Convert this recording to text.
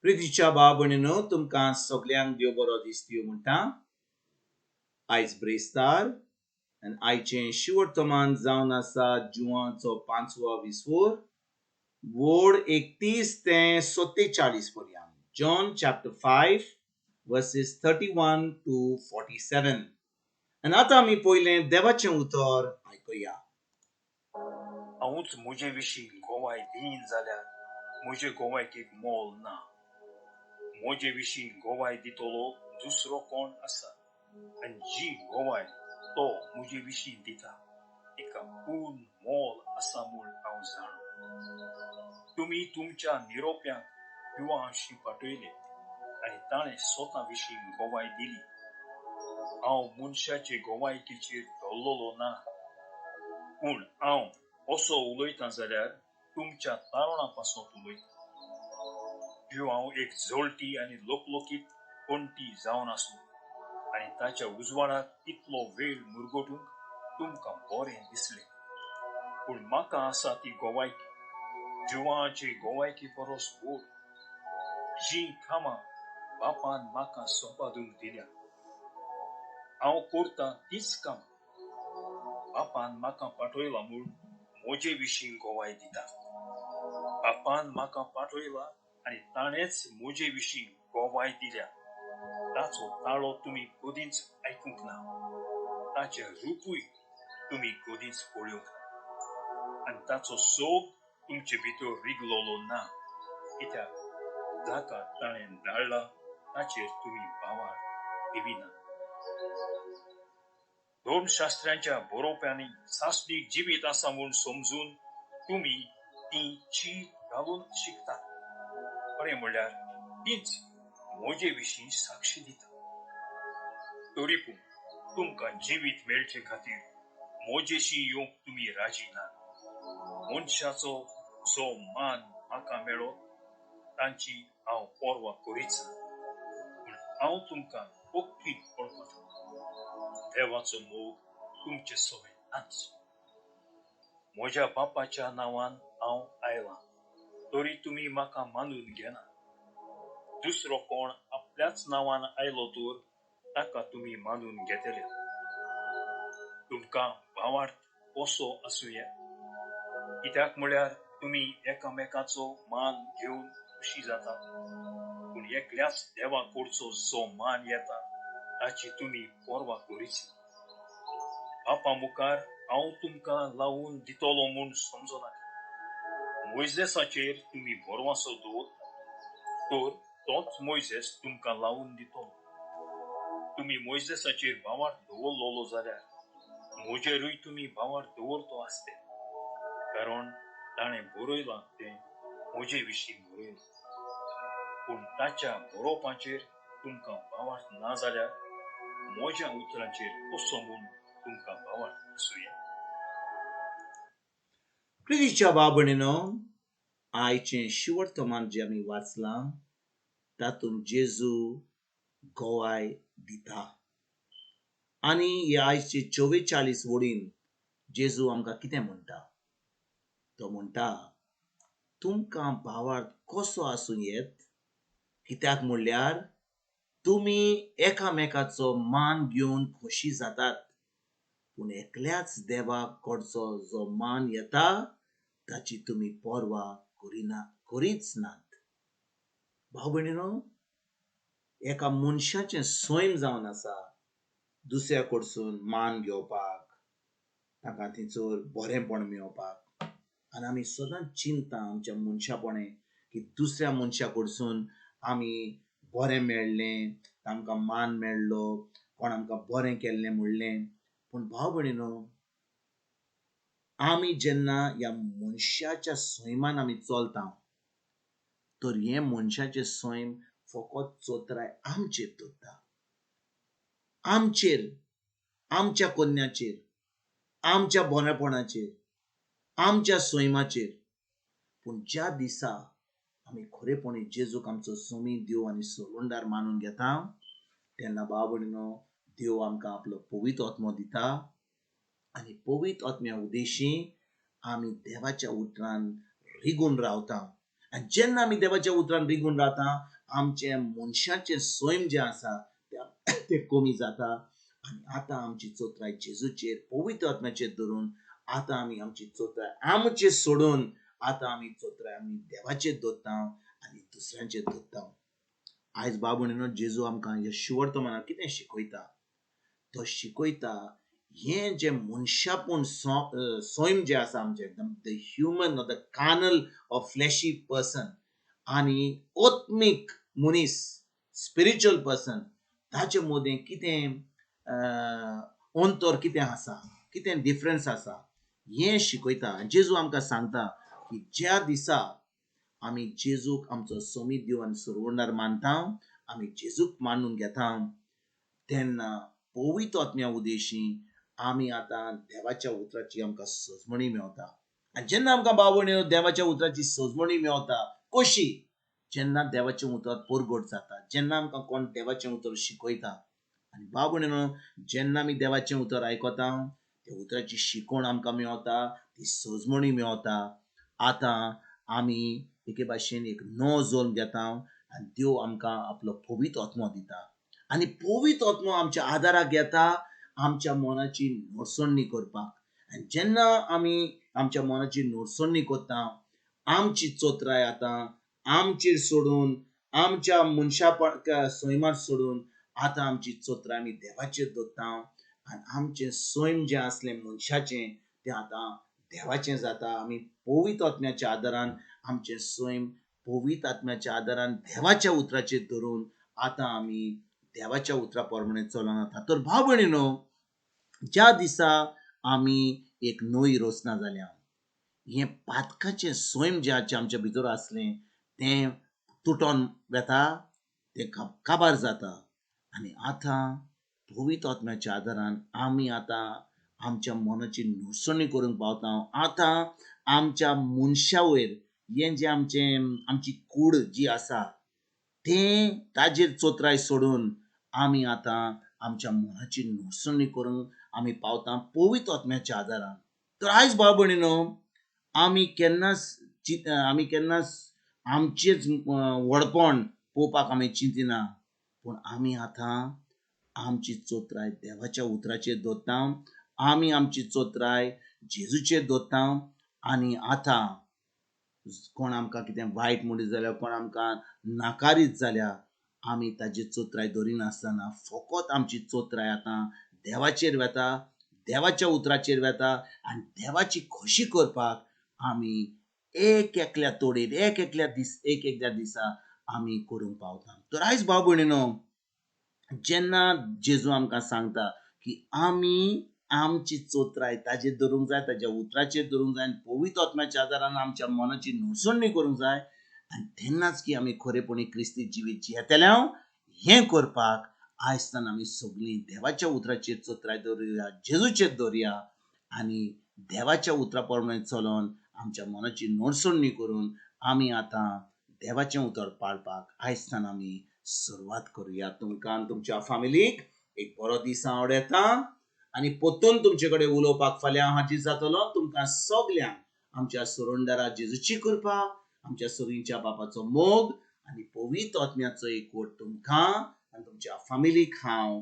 प्रितीच्या भाव भयणीनो, तुमकां सगल्यांक देव बरो दिसती म्हणटा. आयज ब्रेस्तार आनी आयचें शिवर्तमान जावन आसा जुवाचो पांचवो विस्वोर, वोड 31 ते 47 पर्यंत. John chapter 5 verses 31 to 47. आनी आतां आमी पयलें देवाचें उतर आयकुया. हांवूच म्हजे विशीं गोवाय दीन जाल्यार म्हजे गोवायकेक मोल ना. म्हजे विशीं गोवाय दितलो दुसरो कोण आसा, आनी जी गोवाय तो म्हजे विशीं दिता तिका पूर्ण मोल आसा म्हूण हांव जाणा. तुमी तुमच्या निरोप्यांक युवांशी पाठयले आनी ताणें स्वता विशीं गोवाय दिली. हांव मनशाचे गोवायकेचेर धरलेलो ना, पूण हांव असो उलयतां जाल्यार तुमच्या तारुणा पासत उलयतां. ज्यो हांव एक जळटी आनी लोकलोकीत पणटी जावन आसूं आनी ताच्या उजवाडाक इतलो वेळ मुरगटूंक तुमकां बरें दिसलें, पूण म्हाका आसा ती गोवायकी जिवाचे गोवायकी परस व्हड. जीं कामां बापान म्हाका सोंपादूंक दिल्या हांव करतां तीच कामां. बापान म्हाका पाठयला म्हूण म्हजे विशीं गोवाय दिता. बापान म्हाका पाठयला आनी ताणेंच म्हजे विशीं गोवाय दिल्या. ताचो ताळो तुमी कदींच आयकूंक ना, ताचें रुपूय तुमी कदींच पळोवंक ना, आनी ताचो सोब तुमचे भितर रिगलोलो ना, कित्याक जाका ताणें धाडला ताचेर तुमी भावार दिविना. धर्मशास्त्र्यांच्या बरोवप्यांनी सासणीक जिवीत आसा म्हूण समजून तुमी ती चीट घालून शिकतात. खरें म्हणल्यार तीच म्हजे विशीं साक्षी दिता. तरी पूण तुमकां जिवीत मेळचे खातीर म्हजेशी येवंक तुमी राजी ना. मनशाचो जो मान म्हाका मेळो तांची हांव पर्वा करीच ना, पूण हांव तुमकां पक्की वळखता. देवाचो मोग तुमचे सवें नाच. म्हज्या बापाच्या नांवान हांव आयलां, तरी तुमी म्हाका मानून घेना. दुसरो कोण आपल्याच नांवान आयलो तर ताका तुमी मानून घेतले. तुमकां भावार्थ कसो आसूं येत? कित्याक म्हळ्यार तुमी एकामेकाचो मान घेवन खुशी जातात, पूण एकल्याच देवा कडचो जो मान येता ताची तुमी पर्वा करीच ना. बापा मुखार हांव तुमकां लावन दितलो म्हूण समजनाका. मोयजेसाचेर तुमी भरवंसो दवरतात तर तोच मोयजेस तुमकां लावन दितलो. तुमी मोयजेसाचेर भावार्थ दवरलेलो जाल्यार म्हजेरूय तुमी भावार्थ दवरतो आसते, कारण ताणें बरयलां तें म्हजे विशीं बरयलां. पूण ताच्या बरोवपाचेर तुमकां भावार्थ ना जाल्यार म्हज्या उतरांचेर कसो म्हूण तुमकां भावार्थ आसूं येत? प्रितीच्या भाव भयणीनो, आयचें शिवर्तमान जें आमी वाचलां तातूंत जेजू गोवाय दिता आनी हे आयचे 44 वडीन जेजू आमकां कितें म्हणटा? तो म्हणटा, तुमकां भावार्थ कसो आसूं येत? कित्याक म्हणल्यार तुमी एकामेकाचो मान घेवन खोशी जातात, पूण एकल्याच देवाक कडचो जो मान येता ताची तुमी पर्वा करिना, करीच नात. भाव भयणीनो, एका मनशाचें सैम जावन आसा दुसऱ्या कडसून मान घेवपाक, ताका थंयसर बरेंपण मेळोवपाक. आनी आमी सदांच चिंता आमच्या मनशापणे की दुसऱ्या मनशा कडसून आमी बरें मेळ्ळें, आमकां मान मेळ्ळो, कोण आमकां बरें केल्लें म्हणलें. पूण भाव भयणीनो, आमी जेन्ना ह्या मनशाच्या सैमान आमी चलता तर हें मनशाचें सैम फकत चोत्राय आमचेर दवरता, आमचेर, आमच्या कोन्याचेर, आमच्या बरेपणाचेर, आमच्या सैमाचेर. पूण ज्या दिसा आमी खरेपणी जेजूक आमचो सोमी देव आनी सोलवणदार मानून घेता तेन्ना भाव भयणीनो, देव आमकां आपलो पवित्र आत्मो दिता आनी पवित्र आत्म्या उद्देशी आमी देवाच्या उतरान रिगून रावता आनी जेन्ना आमी देवाच्या उतरान रिगून रावता, आमचें मनशाचें सैम जें आसा तें कमी जाता आनी आतां आमची चोत्राय जेजूचेर, पवित्र आत्म्याचेर धरून आतां आमी आमची चोत्राय आमचे सोडून आतां आमी चोत्राय आमी देवाचेर दवरता आनी दुसऱ्यांचेर दवरता. आयज बाबू भयणीनो, जेजू आमकां ह्या शुवर्तमानान कितें शिकयता? तो शिकयता हें जें मनशापूण सैम जें आसा आमचें, the human or the carnal or fleshy person आनी आत्मीक मनीस, स्पिरिच्युअल पर्सन, ताचे मदें कितें अंतर कितें आसा, कितें डिफरन्स आसा हें शिकयता. जेजू आमकां सांगता की ज्या दिसा आमी जेजूक आमचो सोमीत देव आनी सरवणार मानता, आमी जेजूक मानून घेता, तेन्ना पवित्र आत्म्या उदेशी आमी आतां देवाच्या उतराची आमकां सजमणी मेवता. आनी जेन्ना आमकां भाव भयणीनो देवाच्या उतराची सजमणी मेवता, कशी? जेन्ना देवाचें उतर परगट जाता, जेन्ना आमकां कोण देवाचें उतर शिकयता. आनी भाव भयणीनो, जेन्ना आमी देवाचें उतर आयकता, त्या उतराची शिकवण आमकां मेवता, ती सजमणी मेवता. आतां आमी एके भाशेन एक नवो जल्म घेता आनी देव आमकां आपलो पवित्र आत्मो दिता आनी पवित्र आत्मो आमच्या आदाराक येता आमच्या मनाची नडसणी करपाक. आनी जेन्ना आमी आमच्या मनाची नडसणी करता, आमची चोत्राय आतां आमचेर सोडून, आमच्या मनशा सैमार सोडून आतां आमची चोत्राय आमी देवाचेर दवरता आनी आमचें सैम जें आसलें मनशाचें तें आतां देवाचें जाता. आमी पवित्र आत्म्याच्या आदारान आमचें सैम पवित्र आत्म्याच्या आदारान देवाच्या उतराचेर धरून आतां आमी देवाच्या उतरा प्रमाणे चलोन वता. तर भाव भयणीनो, ज्या दिसा आमी एक नवी रचना जाल्या, हें पातकाचें सैम जें आमच्या भितर आसलें तें तुटोन वेता, तें काबार जाता आनी आतां पवित्र आत्म्याच्या आदारान आमी आतां आमच्या मनाची नडसणी करूंक पावता. आतां आमच्या मनशा वयर हें जें आमचें आमची कूड जी आसा तें ताजेर चोत्राय सोडून आमी आतां आमच्या मनाची नडसणी करूंक आमी पावता पवित्र आत्म्याच्या आदारान. तर आयज भाव भयणीनो, आमी केन्नाच आमचेच व्हडपण पळोवपाक आमी चिंतिना, पूण आमी आतां आमची चोत्राय देवाच्या उतराचेर दवरता, आमी आमची चोत्राय जेजूचेर दवरता आनी आतां कोण आमकां कितें वायट म्हणीत जाल्यार, कोण आमकां नाकारीत जाल्यार आमी ताजी चोत्राय दवरिनासतना फकत आमची चोत्राय आतां देवाचेर वेता, देवाच्या उतराचेर वेता आनी देवाची खोशी करपाक आमी एक एकल्या तोडीर, एक एकल्या दीस, एक एकल्या दिसा आमी करूंक पावता. तर आयज भाव भयणीनो, जेन्ना जेजू आमकां सांगता की आमी आमची चोत्राय ताजेर धरूंक जाय, ताज्या उतराचेर धरूंक जाय आनी पवित्र आत्म्याच्या आदारान आमच्या मनाची नडसणी करूंक जाय आनी तेन्नाच की आमी खरेपणी क्रिस्ती जिवीत जियेतले. हें करपाक आयजतान आमी सगळीं देवाच्या उतराचेर चोत्राय दवरुया, जेजूचेर दवरुया आनी देवाच्या उतरा प्रमाणे चलोन आमच्या मनाची नडसणी करून आमी आतां देवाचें उतर पाळपाक आयजतान आमी सुरवात करुया. तुमकां आनी तुमच्या फामिलीक एक बरो दीस हांव आवडयता आनी परतून तुमचे कडेन उलोवपाक फाल्यां हांव हाजीर जातलो. तुमकां सगल्यांक आमच्या सुरंदरा जेजूची कृपा, आमच्या सुरींच्या बापाचो मोग आनी पवित्र आत्म्याचो एकवट तुमकां आनी तुमच्या फामिलीक हांव